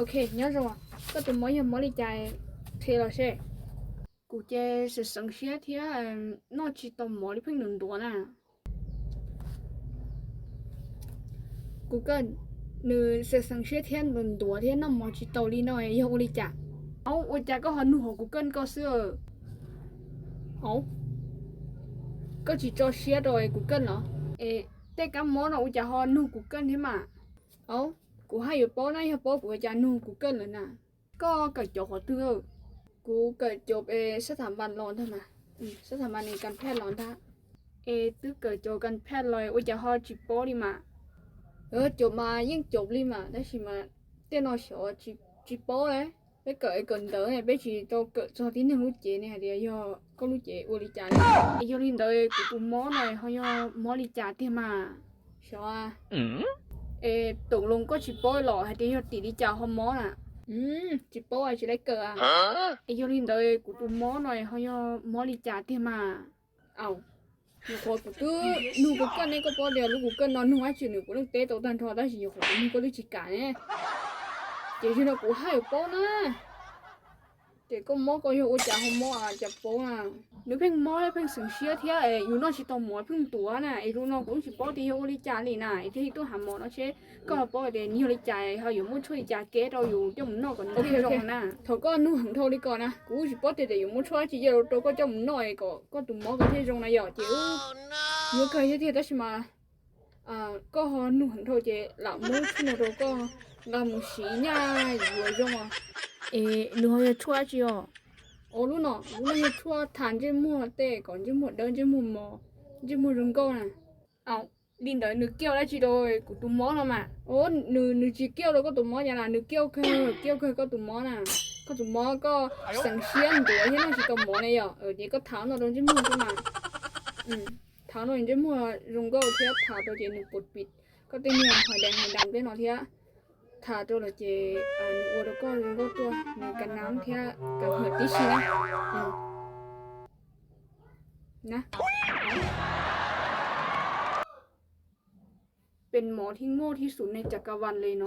Ok, nyob zoo, koj tus mob yog mob li cas, qhia los seb. Kuv ces xeev xeev siab thiab noj tsis tau mov li, pheej ntuav ntuav na. Kuv kawj, nws xeev xeev siab thiab ntuav ntuav thiab noj mov tsis tau li no yog ua li cas? Au, ua cas koj ho nug hauv kuv kawj koj xwb? Au, koj tsis tso siab rau kuv kawj los? Es tej kab mob no ua cas ho nug kuv kawj thiab mas? Au, kuv haj yuav paub na, yog paub kuv ua cas nug kuv kawj lawm na. Koj kawm cov qhov twg? Kuv kawm cov sab tham mas los ntag mas, sab tham mas ne kas phaj los ntag. Es twb kawm cov kas phaj los ua cas ho tsis paub li mas? Cov mas yeej cov li mas, tab sis mas tej no xyov, tsis paub lawm. Peb kawm es kawm ntawv ne, peb tsis tau kawm txog tib neeg lub cev ne, hais tias yog koj lub cev ua li cas li. Es yog li ntawd kuv tus mob no ho yog mob li cas tiag mas? Xyov. Es tawm los koj tsis paub los hais tias yog tim li cas ho mob na? Tsis paub, tsis laiv kawm. Es yog li ntawd kuv tus mob no ho yog mob li cas tiag mas? Au, nyuam qhuav kuv twb nug kuv kawj ne, koj paub tias lub kuv kawj no nug dab tsi nws puav leej teb tau tag nrho, tab sis nyuam qhuav kuv nug koj twb tsis kam ne. Ces yog no kuv haj yuav paub na. Ces koj mob koj yog ua cas ho mob cas paub na? Nws pheej mob pheej xeev siab thiab yus noj tsis tau mov pheej ntuav na, es lub no kuv tsis paub tias yog ua li cas li na, es thiaj li tuaj hais mov no seb koj ho paub tias yog li cas ho yuav muaj tshuaj li cas kev rau yus coj mus noj kom nws thiaj zoo na. Thaum koj nug heev dhau li ko na, kuv tsis paub tias yuav muaj tshuaj dab tsi cia rau koj coj mus noj kom koj tus mob koj thiaj zoo na yom. Ces yuav kawg thiab tiag, tab sis mas koj ho nug heev dhau ces lam muab tshuaj no rau koj nqa mus siv nyaj yuav zoo os. Es nws ho yog tshuaj dab tsi os? Os, lub no, lub no yog tshuaj tham ntsej muag tej kom ntsej muag dawb, ntsej muag mos, ntsej muag zoo nkauj na. Li ntawd nws kiaj dab tsi rau kuv tus mob no mas? Os, nws, nws tsis kiaj rau koj tus mob cas na, nws kiaj kawg, kiaj kawg koj tus mob na. Koj tus mob koj xeev siab ntuav thiab noj tsis tau mov ne yom, ces koj tham no rau ntsej muag xwb mas. Tham no ntsej muag zoo nkauj thiab tham rau ces nws puas pim koj tej niag hais dees hais dam tej no thiab. Tham rau lawm ces nws ua rau koj zoo nkauj tuaj, nws ka nam thiab ka hwm tib si na. Pes mov thib muaj thib xus ne cas ka vas le no.